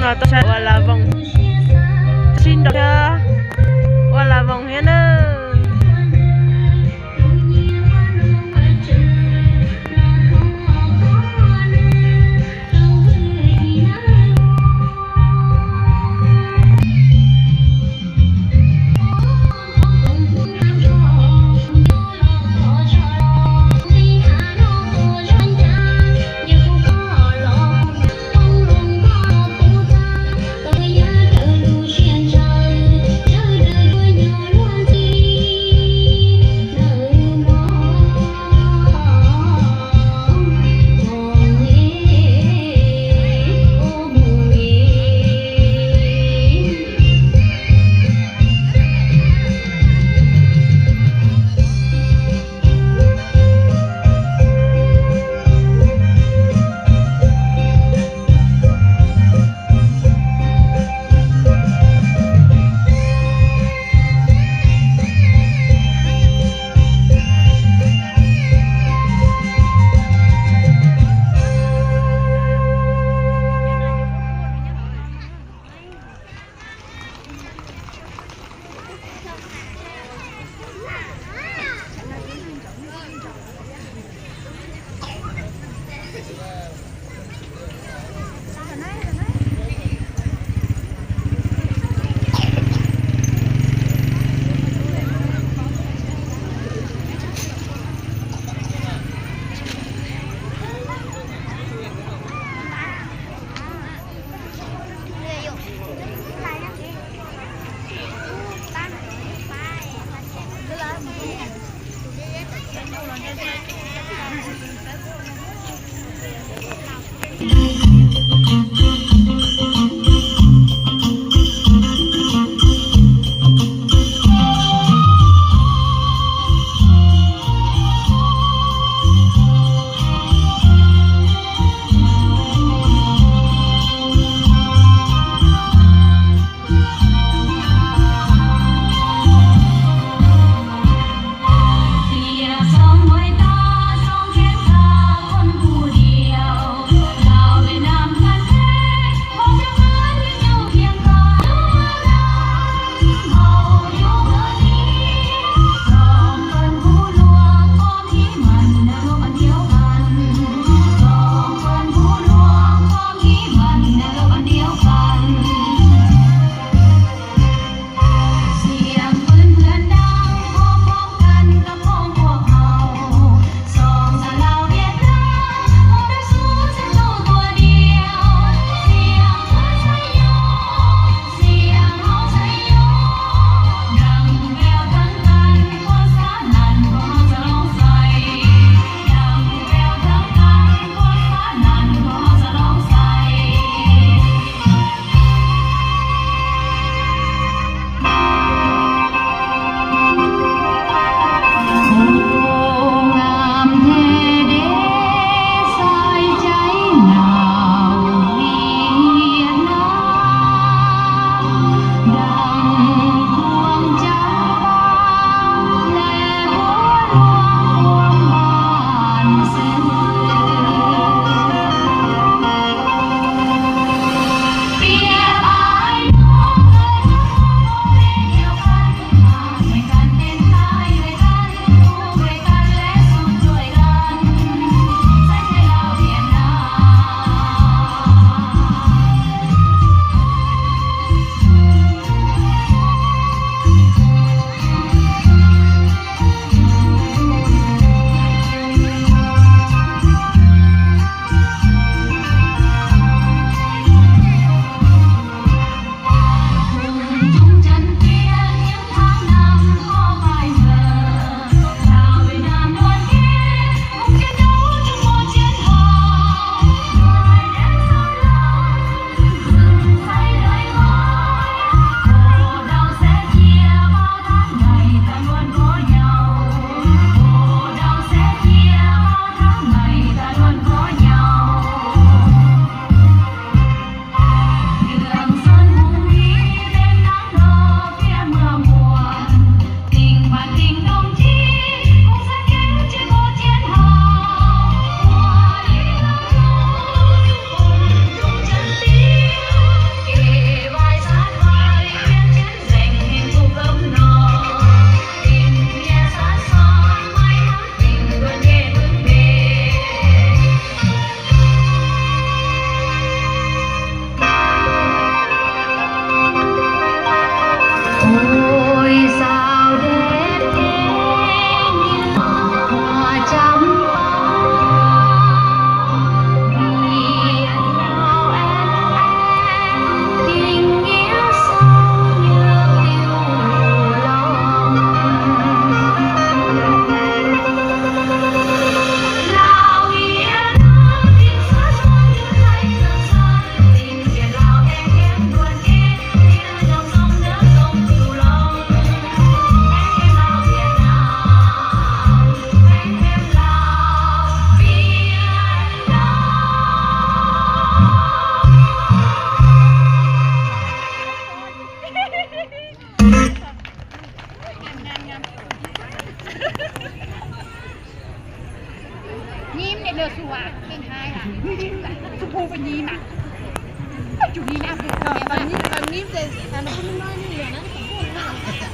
Tua to cha wa la vong. Chin do cha wa la vong hia nơ.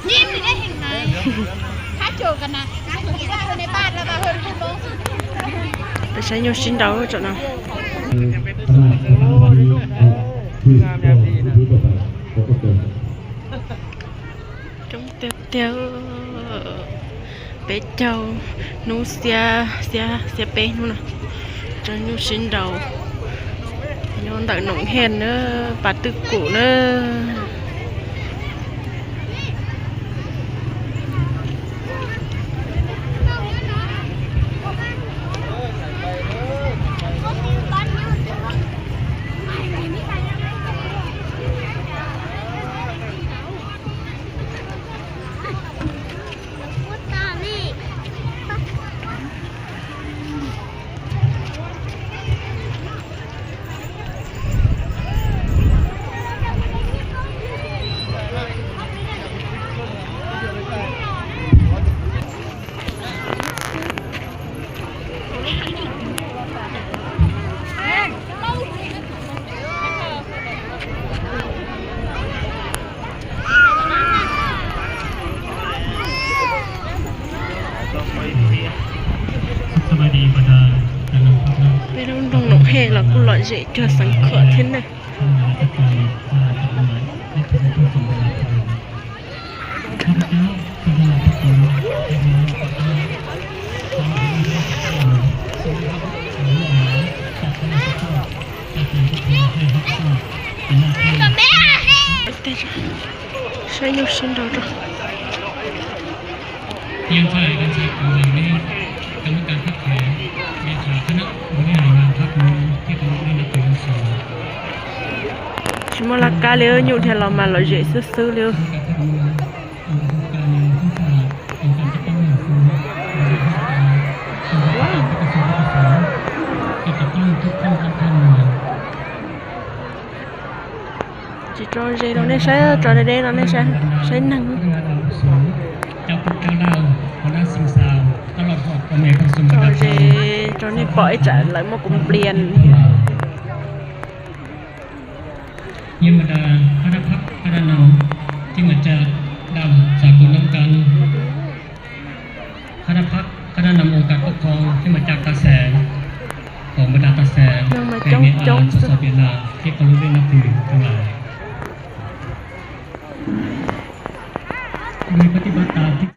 ຍິ້ມໄດ້ເຫັນໄໝ ຖ້າໂຈກັນນະ ໃນບ້ານລະວ່າເຮີຍ ໄປໃຊ້ໂຍຊິນເດົາເຈົ້ານະ. ຈົງເຕີບເຕີບ ເປັດເຈົ້າໜູເສຍ ເສຍ ເສຍເປັດໜູນະ ເຈົ້າຢູ່ຊິນເດົາ ຍ້ອນດັກໜອງແຫ່ນເດີ ປາຕຶກກຸເດີ. ສະບາຍດີບັນດາ ໄປລົງດົງໜອງແຮງ ລະກູຫຼອຍເຈຍ ເທື່ອສັງເຂາະເທັນເດີ. ໃຊ້ຢູ່ຊິນເດົາ. ພຽງຝ່າຍການຈັດການເມືອງນີ້ ກຳມະການຄັດແຂນ ເລຂາຄະນະບໍລິຫານງານພັກເມືອງ ທີ່ເຄົາລົບ ແລະ ນັບຖືສູງ. ຊິມາລັກກາເລີຍ ຢູ່ແຖວເຮົາມາລອຍເຈຊື່ໆເລີຍ. ການພັກເມືອງ ອົງການຈັດຕັ້ງໜ້າສູນ ກະຊວງ ກະຊວງ ກະຊວງ ທີ່ຈະຕັ້ງທຸກຂັ້ນຂອງການເມືອງ. ຈິຈໍເຈໂດເນເຊ ຈໍເດເດໂດເນເຊ ໃຊ້ໜັງ ເຈົ້າປຸກເຈົ້າເຫຼົ່າ ຫົວໜ້າສິ່ງຊາວ ຕະຫຼອດຮອດພໍ່ແມ່ຜູ້ຊົງ ຈໍເຈ ເຈົ້ານີ້ ເປາະໄອ້ຈານ ລາຍໝໍກຸມປ່ຽນ ຍັງບັນດາຄະນະພັກຄະນະນຳ ທີ່ມາຈາກດ່ານສາກົນນຳກັນ. ຄະນະພັກຄະນະນຳອົງການປົກຄອງທີ່ມາຈາກຕາແສງ ຂອງບັນດາຕາແສງ ແຂວງເມອານ ສປປ ລາວ ທີ່ເຄົາລົບແລະນັບຖືທັງຫຼາຍ ໂດຍປະຕິບັດຕາມທີ່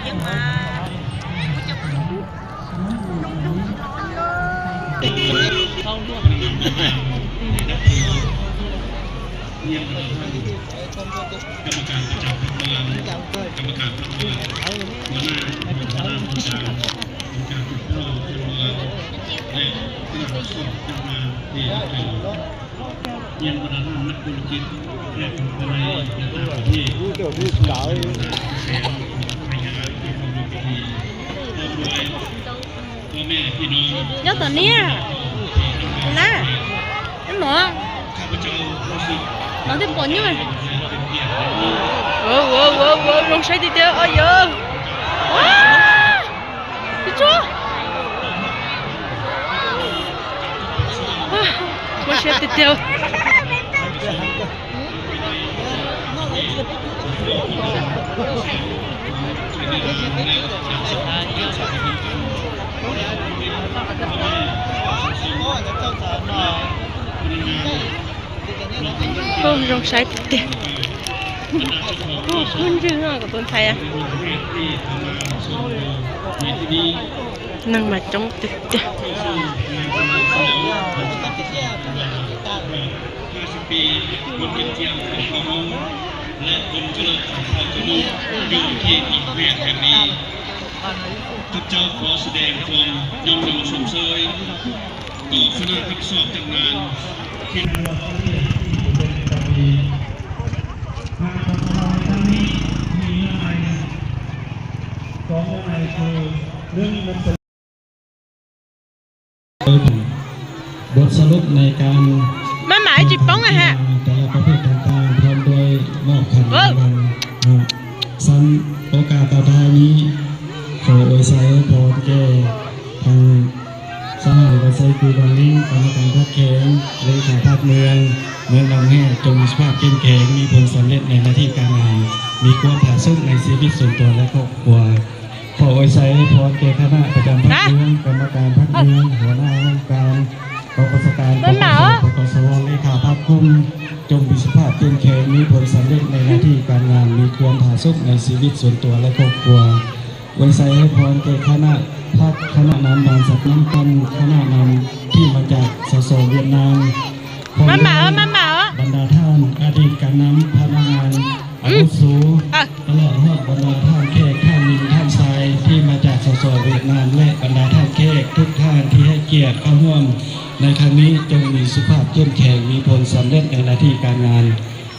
ກຳມະການປະຈຳພັກເມືອງ, ກຳມະການພັກເມືອງ, ຫົວໜ້າ, ຫົວໜ້າອົງການ, ອົງການປົກຄອງເມືອງ ແລະ ຄະນະສອບຈັດງານທີ່ຮັບຖື. ຍັງບັນດາທ່ານນັກທຸລະກິດ ແລະ ພາຍໃນ ແລະ ຕ່າງປະເທດ ຜູ້ທີ່ມີການແຂກ ພະຍານທີ່ເຂົ້າຮ່ວມພິທີ ພ້ອມດ້ວຍ ພໍ່ແມ່ພີ່ນ້ອງ ຍອດຕອນເນີ້ຍ ນະ ແມ່ນໝໍ ຂ້າພະເຈົ້າຮູ້ສຶກ ນ້ອງເຕັມປົນຢູ່ ເອີ ເອີ ເອີ ລົງໃຊ້ດີເຕີ ເອີ ເອີ ວ້າ ພີ່ໂຈ້ ວ້າ ມັນ ເຊຍເຕີວໆ. ໂອ້ ລົງໃຊ້ຕິດເຕະ. ໂອ້ ຄົນເຢີະເນາະ ກັບຄົນໄທອະ ນັ່ງມາຈ້ອງຕິດເຕະ. ຫ້າສິບປີ ບຸນກິນຈຽງຂອງເຜົ່າມົ້ງ ແລະ ບຸນຈະເລີນຂອງເຜົ່າຈະລຸ ຢູ່ທີ່ອີກແວດແຫ່ງນີ້. ຂ້າພະເຈົ້າຂໍສະແດງຄວາມຍ້ອນຍໍຊົມເຊີຍຕໍ່ຄະນະຮັບຊອບຈັດງານທີ່ ງານຂອງເຮົາໃນຄັ້ງນີ້ມີເນື້ອໃນ ສອງເນື້ອໃນຄື ໜຶ່ງ ບົດສະຫຼຸບໃນການແຂ່ງຂັນກິລາແຕ່ລະປະເພດຕ່າງໆ ພ້ອມດ້ວຍມອບຂັນລາງວັນ. ຊັ້ນໂອກາດຕໍ່ທ້າຍນີ້ ຂໍອວຍໄຊໃຫ້ພອນແກ່ທາງສະຫາຍ ວັນໄຊ ກຸລວັນລິງ ກຳມະການພັກແຂວງ ເລຂາພັກເມືອງ ເມືອງໜອງແຮ ຈົ່ງມີສຸຂະພາບເຂັ້ມແຂງ ມີຜົນສຳເລັດໃນໜ້າທີ່ການງານ ມີຄວາມຜາສຸກໃນຊີວິດສ່ວນຕົວ ແລະ ຄອບຄົວ. ຂໍອວຍໄຊໃຫ້ພອນແກ່ຄະນະປະຈຳພັກເມືອງ, ກຳມະການພັກເມືອງ, ຫົວໜ້າຫ້ອງການ, ກອງບັນຊາການ ປກສ ປກສ ເລຂາພັກກຸ່ມ ຈົ່ງມີສຸຂະພາບເຂັ້ມແຂງ, ມີຜົນສຳເລັດໃນໜ້າທີ່ການງານ, ມີຄວາມຜາສຸກໃນຊີວິດສ່ວນຕົວ ແລະ ຄອບຄົວ. ອວຍໄຊໃຫ້ພອນແກ່ຄະນະພັກ, ຄະນະນຳບ້ານສັກນ້ຳກັນ, ຄະນະນຳທີ່ມາຈາກ ສສ ຫວຽດນາມ, ພ້ອມດ້ວຍບັນດາທ່ານອະດີດການນຳ, ພະນັກງານອາວຸໂສ, ຕະຫຼອດຮອດບັນດາທ່ານແຂກ, ທ່ານຍິງ, ທ່ານຊາຍ ທີ່ມາຈາກ ສສ ຫວຽດນາມ ແລະ ບັນດາທ່ານແຂກທຸກທ່ານທີ່ໃຫ້ກຽດເຂົ້າຮ່ວມໃນຄັ້ງນີ້, ຈົ່ງມີສຸຂະພາບເຂັ້ມແຂງ, ມີຜົນສຳເລັດໃນໜ້າທີ່ການງານ.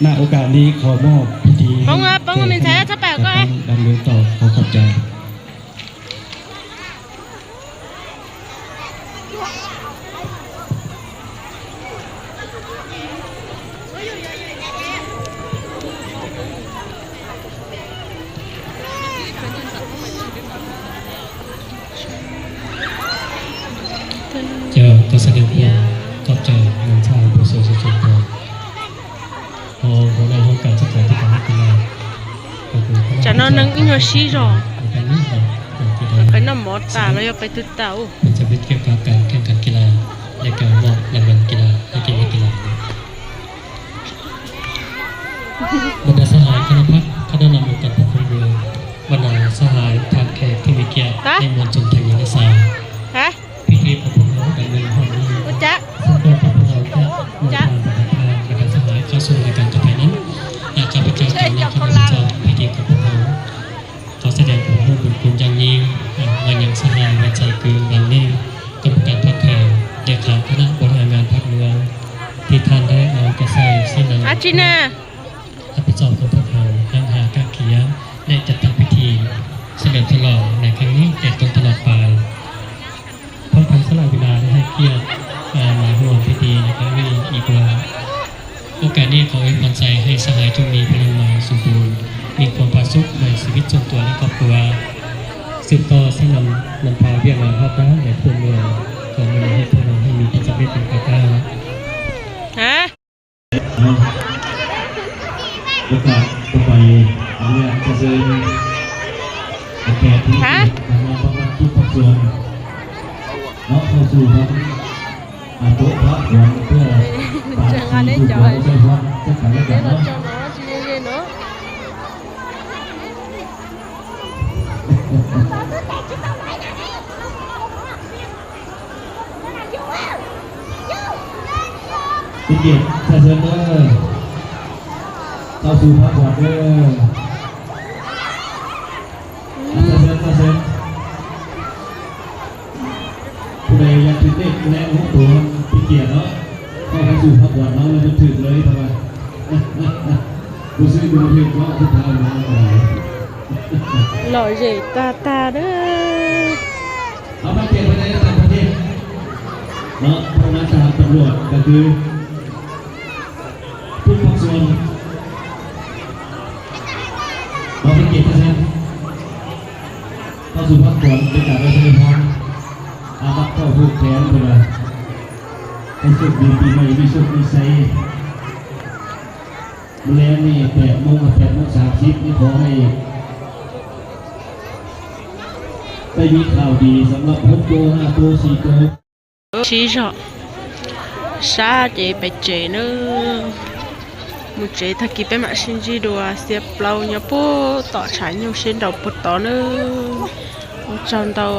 ນະໂອກາດນີ້ ຂໍມອບພິທີໃຫ້ແກ່ຄະນະຈັດຕັ້ງດຳເນີນຕໍ່. ຂໍຂອບໃຈ. ເຈົ້າ ຂໍສະແດງຄວາມຂອບໃຈນຳທ່ານຜູ້ຊ່ວຍຊົງເຊີຍ ຮອງຫົວໜ້າຫ້ອງການສຶກສາທິການ ແລະ ກິລາ ຈະນອນນັ່ງອີ່ຫຍັງຊີ້ ໃນການນີ້ເນາະ ເປັນນ້ຳໝໍຕາ ແລ້ວຢ່າໄປຕື່ນຕາ. ໂອ້ ເປັນສະເປັດກ່ຽວກັບການແຂ່ງຂັນກິລາ ແລະ ການມອບລາງວັນກິລາໃຫ້ແກ່ນັກກິລາ. ບັນດາສະຫາຍຄະນະພັກ, ຄະນະນຳອົງການປົກຄອງເມືອງ, ບັນດາສະຫາຍທ່ານແຂກທີ່ມີກຽດ ແລະ ມວນຊົນທັງຍິງ ແລະ ຊາຍ. ພິທີຂອງພວກເຮົາດຳເນີນຮອດນີ້ ເຊິ່ງກ່ອນທີ່ພວກເຮົາຈະນຳພາບັນດາສະຫາຍເຂົ້າສູ່ລາຍການຕໍ່ໄປນັ້ນ, ຂ້າພະເຈົ້າຈຶ່ງໄດ້ຂໍຮັບຜິດຊອບພິທີຂອງພວກເຮົາ. ຂໍສະແດງຄວາມຮູ້ບຸນຄຸນຢ່າງຍິ່ງມາຍັງສະຫາຍ ວັນໄຊ ກື ວັນລີ ກຳມະການພັກແຂວງ ເລຂາຄະນະບໍລິຫານງານພັກເມືອງ ທີ່ທ່ານໄດ້ເອົາໃຈໃສ່ຊີ້ນຳ ຮັບຜິດຊອບຂອງພວກເຮົາ ນຳຫາກະກຽມ ແລະ ຈັດຕັ້ງພິທີສະເຫຼີມສະຫຼອງໃນຄັ້ງນີ້ແຕ່ຕົ້ນຕະຫຼອດປາຍ. ພ້ອມທັງສະຫຼະເວລາ ແລະ ໃຫ້ກຽດ ເອີ່ ມາຮ່ວມພິທີໃນຄັ້ງນີ້ອີກວ່າ. ໂອກາດນີ້ຂໍອວຍພອນໄຊໃຫ້ສະຫາຍຈົ່ງມີພະລາງງານສົມບູນ, ມີຄວາມຜາສຸກໃນຊີວິດສ່ວນຕົວ ແລະ ຄອບຄົວ, ສືບຕໍ່ຊີ້ນຳ, ນຳພາວຽກງານຮອບດ້ານໃນເພື່ອນເມືອງ ຂອງເມືອງ ໃຫ້ພວກເຮົາໃຫ້ມີຜົນສຳເລັດເປັນກ້າວໜ້າ. ຮະ? ເນາະ ໂອກາດຕໍ່ໄປ ອະນຸຍາດຈະເຊີນແຂກຜູ້ມີກຽດມາຮອບຮັບທຸກພາກສ່ວນເນາະ ເຂົ້າສູ່ທາງ ອາ ໂຕະພະຄວັນ ເພື່ອປາກສີສູ່ຂວັນໃສ່ພອນ ເຊິ່ງກັນແລະກັນເນາະ. ເປັນກຽດ ເຊີນເດີ ເຂົ້າສູ່ພະຄວັນເດີ ເຊີນ ເຊີນ ເຊີນ. ຜູ້ໃດຢາກຖືກເລກແລະຫົກໂຕ ເປັນກຽດເນາະ ເຂົ້າສູ່ພະຄວັນເຮົາແລ້ວມັນຖືກເລີຍ ເພາະວ່າ ບໍ່ຊື້ກໍບໍ່ຖືກເນາະ ສຸດທ້າຍມາກໍໄດ້. ຫຼໍ່ເຢຕາຕາເດີ. ເອົາມາແຈກໄວ້ໃນຕ່າງປະເທດເນາະ ພະນັກງານທະຫານຕຳຫຼວດກໍຄື ທຸກພາກສ່ວນ ເອົາເປັນກຽດເຊີນ ເຂົ້າສູ່ພະຄວັນ ເປັນການໄວ້ເຊີນພອນ ອາ ມັກເຂົ້າຜູກແຂນເພິ່ນວ່າ. ໃຫ້ໂຊກດີປີໃໝ່ ມີໂຊກມີໄຊ ມື້ແລງນີ້ແປດໂມງ ແປດໂມງສາມສິບນີ້ ຂໍໃຫ້ໄດ້ມີຂ່າວດີສຳລັບຫົກໂຕ ຫ້າໂຕ ສີ່ໂຕ. ເອີ ຊີ້ເຈາະ ຊ້າເຈໄປເຈເນີ ໝູ່ເຈ ຖ້າກີໄປມາຊິນຈີດັວ ເສຍເປົ່າຍາປູ ຕໍ່ສາຍຍູເຊນດອກປົດຕໍ່ເນີ ໂອຈອນເຕົາ.